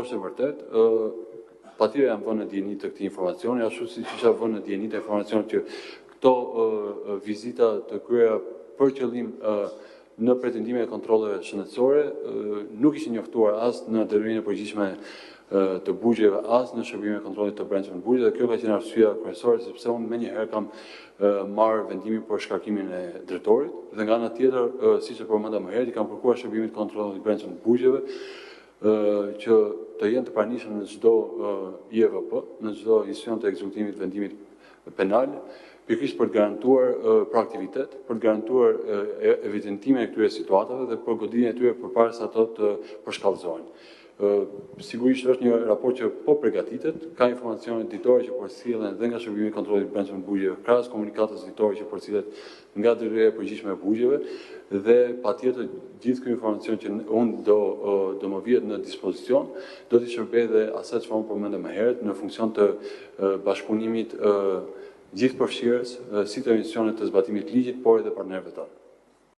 Është e vërtetë, patjetër jam vënë në dijeni të këtij informacioni, ashtu siç isha vënë në dijeni të informacionit që këto vizita të kryera për qëllim në pretendimin e kontrolleve shëndetësore nuk ishin njoftuar as në Drejtorinë e Përgjithshme të Burgjeve, as në Shërbimin e Kontrollit të Brendshëm të Burgjeve dhe kjo ka qenë arsyeja kryesore sepse unë menjëherë kam marrë vendimin për shkarkimin e drejtorit dhe nga ana tjetër, siç e përmenda më herët, i kam kërkuar Shërbimit të Kontrollit të Brendshëm të Burgjeve që të jenë të pranishëm në çdo IEVP, në çdo institucion të ekzekutimit të vendimit penal, pikërisht për të garantuar proaktivitet, për të garantuar evidentimin e këtyre situatave dhe për goditjen e tyre përpara se ato të përshkallëzohen. Sigurisht është një raport që po përgatitet, ka informacione ditore që përcillen dhe nga Shërbimi i Kontrollit të Brendshëm të Burgjeve, krahas komunikatës ditore që përcillet nga Drejtoria e Përgjithshme e Burgjeve dhe patjetër gjithë ky informacion që unë do do më vihet në dispozicion do t'i shërbejë dhe asaj çfarë unë përmenda më herët në funksion të bashkëpunimit gjithëpërfshirës si të institucioneve të zbatimit të ligjit, por edhe partnerëve tanë.